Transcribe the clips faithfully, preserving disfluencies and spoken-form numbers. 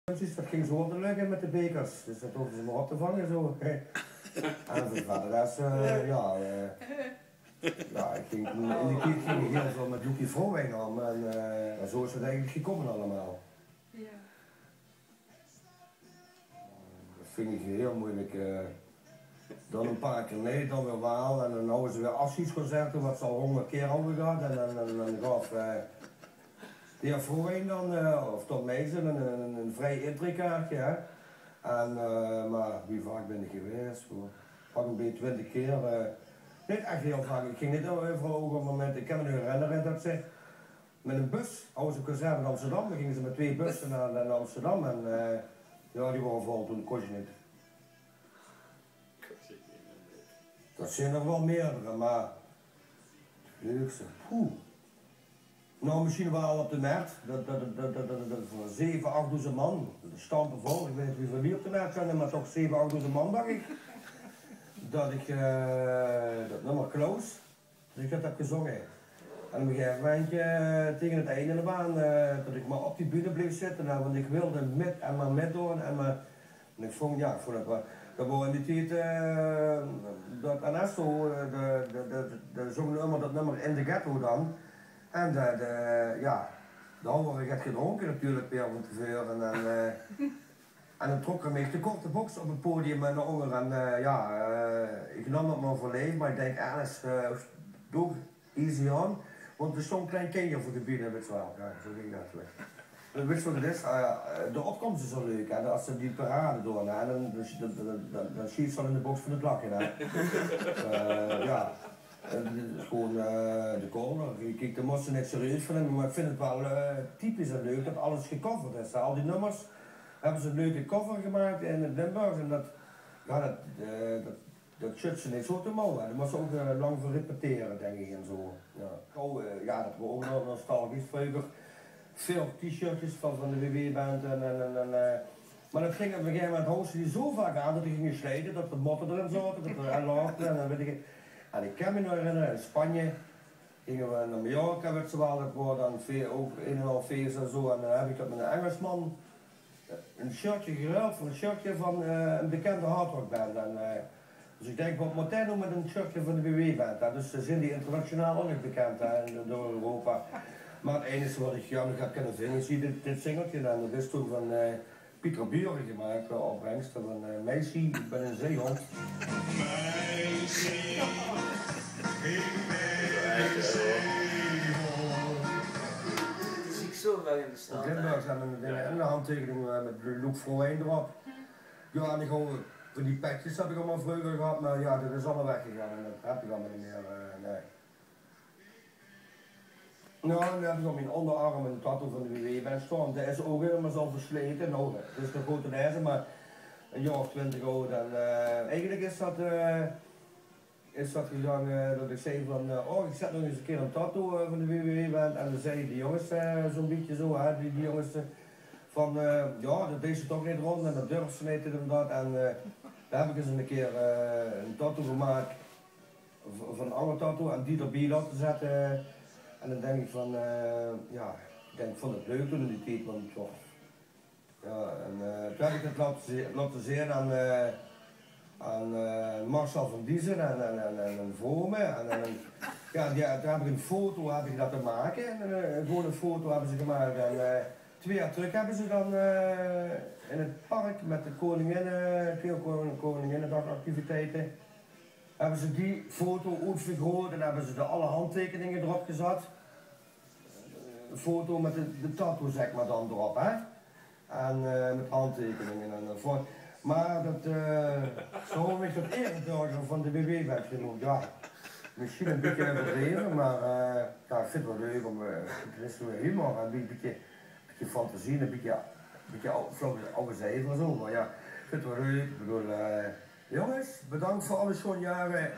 Precies, dat ging zo op de lucht in met de bekers. Dus dat hoefden ze maar op te vangen, zo. En verder, dat is, eh, ja, eh, ja, ik ging, in die tijd ging ik heel veel met Loekie Vrouwijn om. En, eh, en zo is het eigenlijk gekomen allemaal. Ja. Dat vind ik heel moeilijk, eh. Dan een paar keer nee, dan weer wel. En dan houden ze weer afscheidsconcerten, wat ze al honderd keer hadden gehad. En dan, dan, dan gaf, eh, de heer Vrouwijn dan, eh, of Ton Meijsen, een, een, een vrij intreekaartje, hè. En, eh, maar wie vaak ben ik geweest? Hoor. Pak een beetje twintig keer. Eh, niet echt heel vaak. Ik ging niet overal ook op het moment. Ik kan me nu herinneren dat ze met een bus, hadden ze concert in Amsterdam, dan gingen ze met twee bussen naar, naar Amsterdam. En, eh, ja, die waren vol, toen kon je niet. Dat zijn er wel meerdere, maar de leukste, poeh. Nou, misschien wel op de Mert, dat, dat, dat, dat, dat, dat voor zeven, achtduizend man, de stampen vol, ik weet niet hoeveel die op de Mert zijn, maar toch zeven, achtduizend man, dacht ik. Dat ik, eh, dat nummer Klaus, dat ik dat heb gezongen. En op een gegeven moment, eh, tegen het einde ervan, eh, dat ik maar op die bühne bleef zitten, hè, want ik wilde met en maar metdoen. En, maar, en ik vond, ja, ik vond het wel, dat was in die tijd, eh, dat Ernesto, eh, de, de, de, de zong nummer, dat nummer In de Ghetto dan. En de, de, ja, daar hadden we get gedronken natuurlijk weer van tevoren. En, eh, en dan trok er mij de korte box op het podium en naar onder. En, eh, ja, eh, ik nam dat maar voor lief, maar ik denk, Ernest, eh, doe easy aan. Want er stond een klein kindje voor de bühne, weet je wel. Ja, zo ging dat, weet je. Weet je wat het is? Eh, de opkomst is zo leuk, hè. Als ze die parade doen, hè, dan, dan, dan, dan, dan schiet ze al in de box van het lachen, hè. Eh, ja. Eh, het is gewoon, eh, de corner. Kijk, daar moest ze niks serieus van nemen, maar ik vind het wel, eh, typisch en leuk dat alles gecoverd is, hè. Al die nummers hebben ze een leuke cover gemaakt in het Limburgs. En dat, ja, dat, eh, dat, dat schudt ze niet zo te mouw, hè. Daar moest ze ook, eh, lang voor repeteren, denk ik, en zo. Ja. Oh, eh, ja, dat was ook nog nostalgisch. Vroeger veel t-shirtjes van, van de W W-band en, en, en, en, eh, maar dat ging op een gegeven moment, houden ze die zo vaak aan dat die gingen slijten, dat er motten erin zaten, dat er aan lagen en dan weet ik het. En ik kan me nog herinneren, in Spanje gingen we naar Mallorca, weet je wel, dat was dan veel, ook een en al feest en zo. En dan heb ik dat met een Engelsman, eh, een shirtje geruild voor een shirtje van, eh, een bekende hardrockband. En, eh, dus ik denk, wat moet hij nou met een shirtje van de W W-band? Hè? Dus ze zijn die internationaal ook nog bekend, hè, in, door Europa. Maar het enige wat ik jammer heb kunnen vinden, is dit, dit singeltje. En dat is toen van, eh, Pieter Buren gemaakt, eh, opbrengsten van, eh, Meisje, ik ben een zeehond. Meisje, ik ben een zeehond. Het is zo wel in de stad, hè? Limburgs hebben een, een handtekening, eh, met Loek Vrouwijn erop. Ja, en ik hou, die petjes heb ik allemaal vroeger gehad, maar ja, dat is allemaal weggegaan en dat heb ik allemaal niet meer, eh, nee. Nou, en dan heb ik op mijn onderarm een tattoo van de W W-band staan. Dat is ook helemaal zo versleten. Nou, dat is nog goed te lezen, maar een jaar of twintig oud. En, eh, eigenlijk is dat, eh, is dat gegaan, eh, dat ik zei van, eh, oh, ik zet nog eens een keer een tattoo, eh, van de W W-band. En dan zeiden die jongens, eh, zo'n beetje zo, hè, die, die jongens, eh, van, eh, ja, dat deed ze toch niet rond en dat durft ze niet en dat. En, eh, daar heb ik eens een keer, eh, een tattoo gemaakt v-, van een ander tattoo en die erbij laten zetten. En dan denk ik van, eh, ja, ik denk, ik vond het leuk toen in die tijd, want toch, ja, en, eh, toen heb ik het laten zi-, laten zien aan, eh, aan, eh, Marcel van Diezen en, en, en, en, en Vrome. En, en, en, ja, die, toen heb ik een foto heb ik laten maken. En, eh, gewoon een foto hebben ze gemaakt. En, eh, twee jaar terug hebben ze dan, eh, in het park met de koningin, eh, twee koning-, koninginnedagactiviteiten, hebben ze die foto uitvergroot en hebben ze er alle handtekeningen erop gezet. Een foto met de, de tattoo, zeg maar, dan erop, hè. En, eh, met handtekeningen en, eh, voor. Maar dat, eh, zo heb ik dat ereburger van de W W werd genoemd. Ja, misschien een beetje overdreven, maar, eh, ja, ik vind het wel leuk om, eh, het is weer humor, een beetje, beetje fantasie, een beetje, beetje au-, oude, oude zever zo. Maar ja, ik vind het wel leuk. Ik bedoel, eh, jongens, bedankt voor alle schone jaren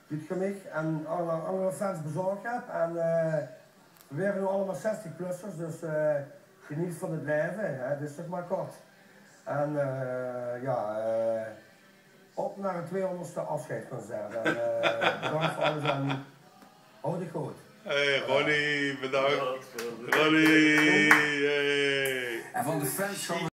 die ik van mij en alle andere fans bezorgd heb. En, eh, we worden nu allemaal zestig-plussers, dus, eh, geniet van het leven, hè, het is toch maar kort. En, eh, ja, eh, op naar het tweehonderdste afscheidsconcert. En, eh, bedankt voor alles en houd het goed. Hey, Ronnie, bedankt. Ronnie, hey. En van de fans gaan we